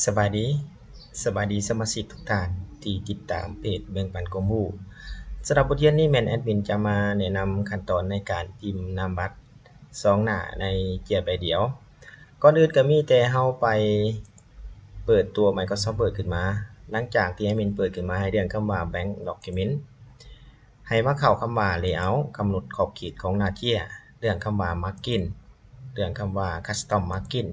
ສະບາຍດີ, ສະບາຍດີສະມາຊິກທຸກທ່ານທີ່ຕິດຕາມເພຈແບ່ງປັນຄວາມຮູ້. ສຳລັບບົດຮຽນນີ້ແມ່ນແອດມິນຈະມາແນະນຳຂັ້ນຕອນໃນການພິມນາມບັດສອງໜ້າໃນເຈ້ຍໃບດຽວ. ກ່ອນອື່ນກໍມີແຕ່ເຮົາໄປເປີດຕົວ Microsoft Word ຂຶ້ນມາ. ຫຼັງຈາກທີ່ແອດມິນເປີດຂຶ້ນມາ ໃຫ້ເລືອກຄຳວ່າ Blank Document. ໃຫ້ມາເຂົ້າຄຳວ່າ Layout ກຳນົດຂອບເຂດຂອງໜ້າເຈ້ຍ, ເລືອກຄຳວ່າ Margin, ເລືອກຄຳວ່າ Custom Margin.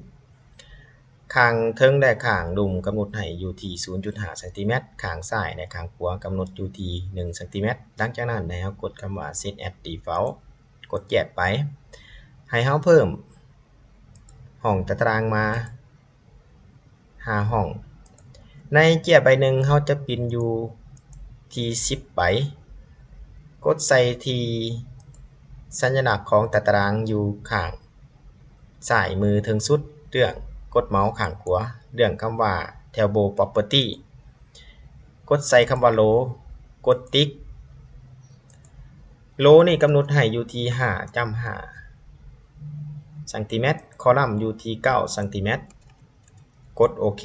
ຂ້າງເທິງ ແລະ ຂ້າງລຸ່ມກຳນົດໃຫ້ຢູ່ທີ່ ສູນຈຸດຫ້າ ຊັງຕີແມັດ, ຂ້າງຊ້າຍ ແລະ ຂ້າງຂວາກຳນົດຢູ່ທີ່ ໜຶ່ງ ຊັງຕີແມັດ. ຫຼັງຈາກນັ້ນໃຫ້ເຮົາກົດຄຳວ່າ Set as Default, ກົດແຈກໄປ. ໃຫ້ເຮົາເພີ່ມຫ້ອງຕາຕະລາງມາ ຫ້າຫ້ອງ. ໃນເຈ້ຍໃບໜຶ່ງ ເຮົາຈະປິ່ນຢູ່ທີ່ສິບໃບ. ກົດໃສ່ທີ່ສັນຍາລັກຂອງຕາຕະລາງຢູ່ຂ້າງຊ້າຍມືເທິງສຸດ, ເລືອກ ກົດເມົາສ໌ຂ້າງຂວາ, ເລືອກຄຳວ່າ Table Property, ກົດໃສ່ຄຳວ່າ Row, ກົດຕິກ. Row ນີ້ກຳນົດໃຫ້ຢູ່ທີ່ ຫ້າຈຸດຫ້າ ຊັງຕີແມັດ, Column ຢູ່ທີ່ ເກົ້າ ຊັງຕີແມັດ. ກົດໂອເຄ.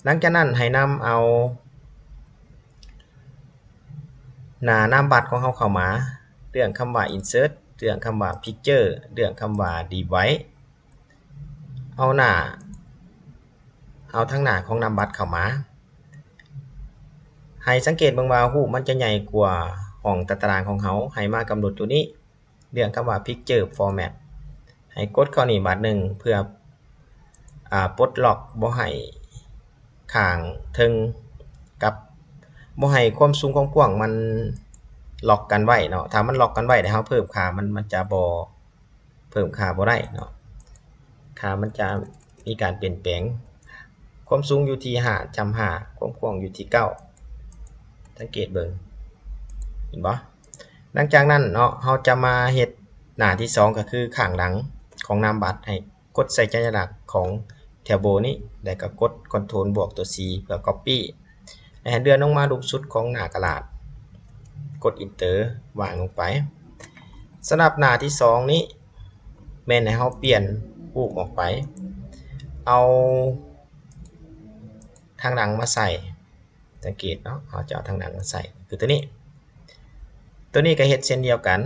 ຫຼັງຈາກນັ້ນໃຫ້ນຳເອົາໜ້ານາມບັດຂອງເຮົາເຂົ້າມາ, ເລືອກຄຳວ່າ Insert, ເລືອກຄຳວ່າ Picture, ເລືອກຄຳວ່າ Divide. ເອົາໜ້າ, ເອົາທັງໜ້າຂອງນາມບັດເຂົ້າມາ. ໃຫ້ສັງເກດເບິ່ງວ່າຮູບມັນຈະໃຫຍ່ກວ່າຫ້ອງຕາຕະລາງຂອງເຮົາ. ໃຫ້ມາກຳນົດຕົວນີ້, ເລືອກຄຳວ່າ Picture Format. ໃຫ້ກົດເຂົ້ານີ້ບາດໜຶ່ງ ເພື່ອ ອາ ປົດລັອກບໍ່ໃຫ້ຂ້າງເທິງກັບ ບໍ່ໃຫ້ຄວາມສູງຄວາມກວ້າງມັນລັອກກັນໄວ້ເນາະ. ຖ້າມັນລັອກກັນໄວ້ແລ້ວເຮົາເພີ່ມຄ່າ ມັນ ມັນຈະບໍ່ ເພີ່ມຄ່າບໍ່ໄດ້ເນາະ, ຄ່າມັນຈະມີການປ່ຽນແປງ. ຄວາມສູງຢູ່ທີ່ ຫ້າຈຸດຫ້າ, ຄວາມກວ້າງຢູ່ທີ່ ເກົ້າ. ສັງເກດເບິ່ງ ເຫັນບໍ່? ຫຼັງຈາກນັ້ນເນາະ ເຮົາຈະມາເຮັດໜ້າທີສອງ ກໍຄືຂ້າງຫຼັງຂອງນາມບັດ. ໃຫ້ກົດໃສ່ສັນຍາລັກຂອງ Table ນີ້ ແລ້ວກໍກົດ Ctrl ບວກຕົວ C ເພື່ອ Copy ແລະ ໃຫ້ເລື່ອນລົງມາລຸ່ມສຸດຂອງໜ້າກະດາດ, ກົດ Enter ວາງລົງໄປ. ສຳລັບໜ້າທີສອງນີ້ ແມ່ນໃຫ້ເຮົາປ່ຽນຮູບອອກໄປ, ເອົາທາງຫຼັງມາໃສ່. ສັງເກດເນາະ, ເຮົາຈະເອົາທາງຫຼັງມາໃສ່ ຄືຕົວນີ້. ຕົວນີ້ກໍເຮັດເຊັ່ນດຽວກັນ.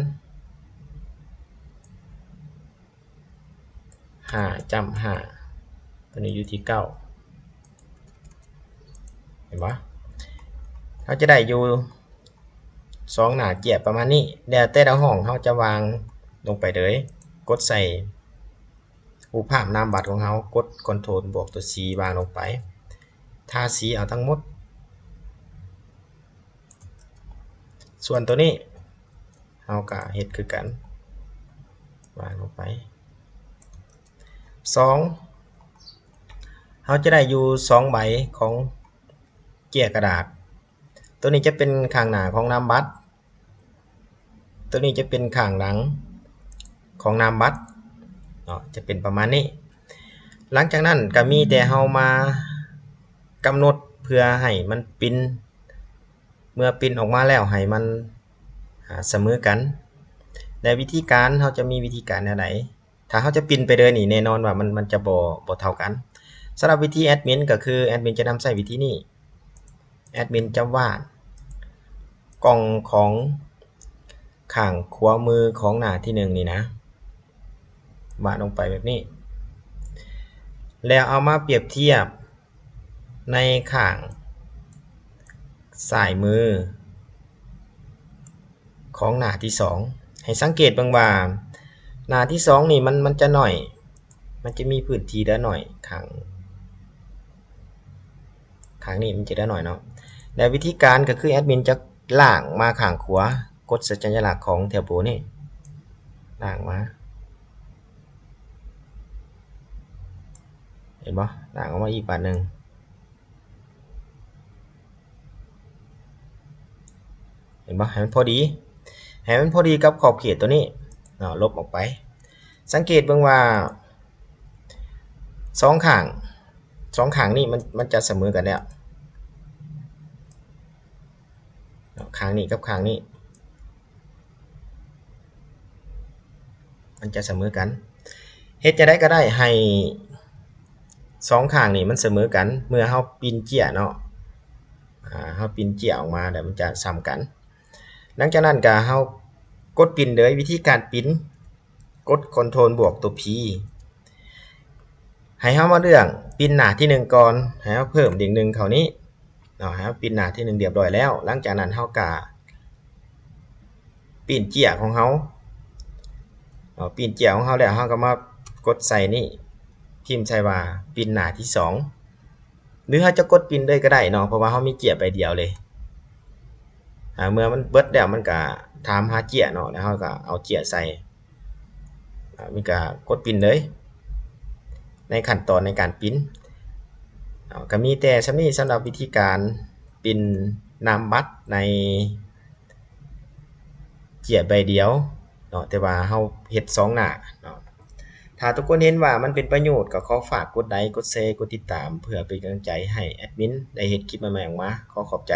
ຫ້າຈຸດຫ້າ ຕົວນີ້ຢູ່ທີ່ ເກົ້າ ເຫັນບໍ່? ເຮົາຈະໄດ້ຢູ່ສອງໜ້າເຈ້ຍປະມານນີ້. ແລ້ວແຕ່ລະຫ້ອງເຮົາຈະວາງລົງໄປເລີຍ. ກົດໃສ່ຮູບພາບນາມບັດຂອງເຮົາ, ກົດ Ctrl ບວກຕົວ C ວາງລົງໄປ. ທາສີເອົາທັງໝົດ. ສ່ວນຕົວນີ້ເຮົາກໍເຮັດຄືກັນ, ວາງລົງໄປ. ສອງ ເຮົາຈະໄດ້ຢູ່ສອງໃບຂອງເຈ້ຍກະດາດ. ຕົວນີ້ຈະເປັນຂ້າງໜ້າຂອງນາມບັດ, ຕົວນີ້ຈະເປັນຂ້າງຫຼັງຂອງນາມບັດເນາະ, ຈະເປັນປະມານນີ້. ຫຼັງຈາກນັ້ນກໍມີແຕ່ເຮົາມາກຳນົດເພື່ອໃຫ້ມັນປິ່ນ, ເມື່ອປິ່ນອອກມາແລ້ວໃຫ້ມັນ ອາ ສະເໝີກັນ. ແລະ ວິທີການ ເຮົາຈະມີວິທີການແນວໃດ? ຖ້າເຮົາຈະປິ່ນໄປເລີຍນີ້ ແນ່ນອນວ່າມັນ ມັນຈະບໍ່ ບໍ່ເທົ່າກັນ. ສຳລັບວິທີແອດມິນ ກໍຄືແອດມິນຈະນຳໃຊ້ວິທີນີ້. ແອດມິນຈະວາດກ່ອງຂອງຂ້າງຂວາມືຂອງໜ້າທີໜຶ່ງນີ້ນະ, ວາດລົງໄປແບບນີ້ ແລ້ວເອົາມາປຽບທຽບໃນຂ້າງຊ້າຍມືຂອງໜ້າທີສອງ. ໃຫ້ສັງເກດເບິ່ງວ່າໜ້າທີສອງນີ້ມັນ ມັນຈະໜ້ອຍ, ມັນຈະມີພື້ນທີ່ເຫຼືອໜ້ອຍ, ຂ້າງ ຂ້າງນີ້ມັນຈະເຫຼືອໜ້ອຍເນາະ. ແລະ ວິທີການກໍຄືແອດມິນຈະລ້າງມາຂ້າງຂວາ, ກົດໃສ່ສັນຍາລັກຂອງ Table ນີ້, ລ້າງມາ. ເຫັນບໍ່? ລ້າງອອກມາອີກບາດໜຶ່ງ. ເຫັນບໍ່? ໃຫ້ມັນພໍດີ, ໃຫ້ມັນພໍດີກັບຂອບເຂດຕົວນີ້ເນາະ, ລົບອອກໄປ. ສັງເກດເບິ່ງວ່າສອງຂ້າງ, ສອງຂ້າງນີ້ມັນ ມັນຈະສະເໝີກັນແລ້ວເນາະ, ຂ້າງນີ້ກັບຂ້າງນີ້ ມັນຈະສະເໝີກັນ. ເຮັດຈັ່ງໃດກໍໄດ້ໃຫ້ ສອງຂ້າງນີ້ມັນສະເໝີກັນ ເມື່ອເຮົາປິ່ນເຈ້ຍເນາະ ອາ ເຮົາປິ່ນເຈ້ຍອອກມາແລ້ວມັນຈະສ່ຳກັນ. ຫຼັງຈາກນັ້ນກໍເຮົາກົດປິ່ນເລີຍ. ວິທີການປິ່ນ ກົດ Ctrl ບວກຕົວ P ໃຫ້ເຮົາມາເລືອກປິ່ນໜ້າທີໜຶ່ງກ່ອນ ໃຫ້ເຮົາເພີ່ມເດ້ງໜຶ່ງເຂົ້ານີ້ເນາະ ໃຫ້ເຮົາປິ່ນໜ້າທີໜຶ່ງຮຽບຮ້ອຍແລ້ວ. ຫຼັງຈາກນັ້ນເຮົາກໍ ປີ້ນເຈ້ຍຂອງເຮົາເນາະ ປີ້ນເຈ້ຍຂອງເຮົາແລ້ວ ເຮົາກໍມາກົດໃສ່ນີ້ ພິມໃສ່ວ່າປີ້ນໜ້າທີສອງ ຫຼືເຮົາຈະກົດປີ້ນເລີຍກໍໄດ້ເນາະ ເພາະວ່າເຮົາມີເຈ້ຍໃບດຽວເລີຍ. ອາ ເມື່ອມັນເບິດແລ້ວ ມັນກໍຖາມຫາເຈ້ຍເນາະ ແລ້ວເຮົາກໍເອົາເຈ້ຍໃສ່ ອາ ມັນກໍກົດປີ້ນເລີຍ ໃນຂັ້ນຕອນໃນການປິ່ນເນາະ. ກໍມີແຕ່ສ່ຳນີ້ ສຳລັບວິທີການປິ່ນນາມບັດໃນ ເຈ້ຍໃບດຽວເນາະ ແຕ່ວ່າເຮົາເຮັດສອງໜ້າເນາະ. ຖ້າທຸກຄົນເຫັນວ່າມັນເປັນປະໂຫຍດ ກໍຂໍຝາກກົດໄລຄ໌ ກົດແຊ ກົດຕິດຕາມ ເພື່ອເປັນກຳລັງໃຈໃຫ້ແອດມິນໄດ້ເຮັດຄລິບໃໝ່ໆອອກມາ. ຂໍຂອບໃຈ.